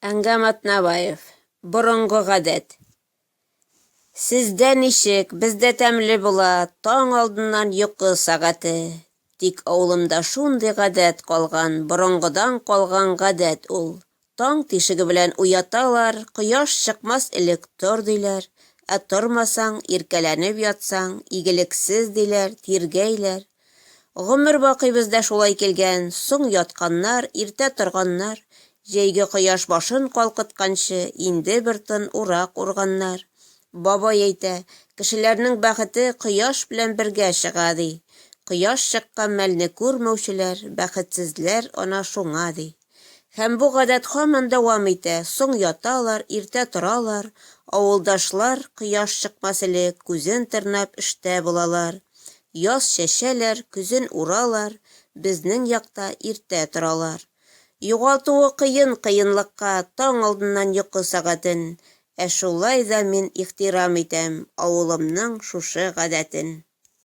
Әнгам Атнабаев. Борынгы гадәт. Сездә ничек, бездә тәмле була Таң алдыннан йокы сәгате. Тик авылымда шундый гадәт калган, Борынгыдан калган гадәт ул. Таң тишеге белән уяталар, Кояш чыкмас элек тор, диләр. Ә тормасаң, иркәләнеп ятсаң, Игелексез, диләр, тиргәйләр. Гомер бакый бездә шулай килгән, соң ятканнар, иртә торганнар, җәйге кояш башын калкытканчы, инде бер тын урак урганнар. Бабай әйтә, кешеләрнең бәхете кояш белән бергә чыга, ди. Кояш чыккан мәлне күрмәүчеләр, бәхетсезләр ана шуңа, ди. Һәм бу гадәт һаман дәвам итә, соң яталар, иртә торалар, авылдашлар, кояш чыкмас элек, күзен тырнап эштә булалар. Яз чәчәләр, көзен уралар, безнең якта иртә торалар. Югалтуы кыен кыенлыкка таң алдыннан йокы сәгатен, ә шулай да мин ихтирам итәм авылымның шушы гадәтен.